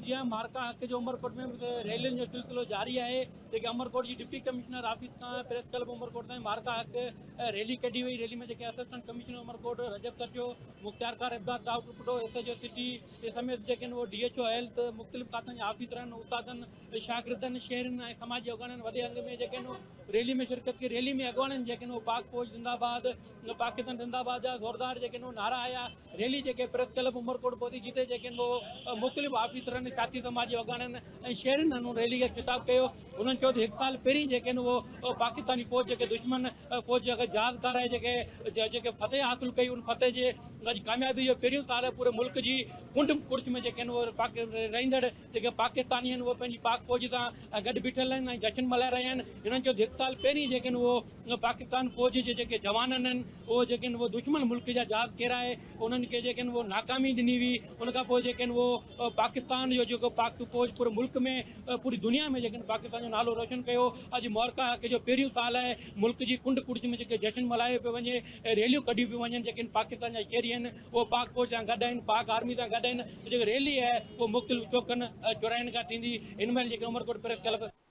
جيان معرڪه حق جو عمرڪوٽ ۾ به ريلين جو سلسلو جاري آهي، جيڪي عمرڪوٽ جي ڊپٽي ڪمشنر آفيس کان پريس ڪلب عمرڪوٽ تائين معرڪه حق ريلي ڪڍي وئي، ريلي ۾ جيڪي اسسٽنٽ ڪمشنر عمرڪوٽ رجب سرچيو، مختيارڪار Imdad Daudpoto, S H O city سميت جيڪي آهن اهي ڊي ايڇ او هيلٿ، مختلف کاتن جا آفيسرن، استادن، شاگردن، شهرين ۽ سماجي اڳواڻن وڏي انگ ۾ جيڪي آهن ريلي ۾ شرڪت ڪئي، ريلي ۾ اڳواڻن جيڪي آهن پاڪ فوج زنده آباد، پاڪستان زنده آباد جا زوردار جيڪي آهن نعرا هنيا، ريلي جيڪي پريس ڪلب عمرڪوٽ پهتي جتي جيڪي آهن مختلف آفيسرن، سياسي سماجي اڳواڻن ۽ شهرين هن ريلي کي خطاب ڪيو، هنن چيو ته هڪ سال پهرين جيڪي آهن اهو پاڪستاني فوج جيڪي دشمن فوج جيڪي جهاز ڪارائي جيڪي جيڪي فتح حاصل ڪئي ان فتح جي اڄ ڪاميابي جو پهريون سال آهي پوري ملڪ جي ڪنڊ ڪڙڇ ۾ جيڪي آهن اهي رهندڙ جيڪي پاڪستاني آهن اهي پنهنجي پاڪ فوج سان گڏ بيٺل آهن ۽ جشن ملهائي رهيا آهن. هنن چيو ته هڪ سال پهرين جيڪي آهن اهو پاڪستان فوج جي جيڪي جوانن آهن اهي جيڪي آهن اهو دشمن ملڪ جا جهاز ڪيرائي انهن کي جيڪي آهن اهو ناڪامي ڏني هئي ان کان پوء جيڪي آهن اهو پاڪستان جو جيڪو پاڪ فوج پوري ملڪ ۾ پوري دنيا ۾ جيڪي آهن پاڪستان جو نالو روشن ڪيو اڄ معرڪه حق جو پهريون سال آهي ملڪ جي ڪنڊ ڪڙڇ ۾ جيڪي جشن ملهايو پيو وڃي ريليون ڪڍيون پيون وڃن جيڪي آهن پاڪستان جا شهري آهن اهي پاڪ فوج سان گڏ آهن، پاڪ آرمي سان گڏ آهن، جيڪي ريلي آهي اهو مختلف چوڪن چوراهن کان ٿيندي هن مهل جيڪي عمرڪوٽ پريس ڪلب.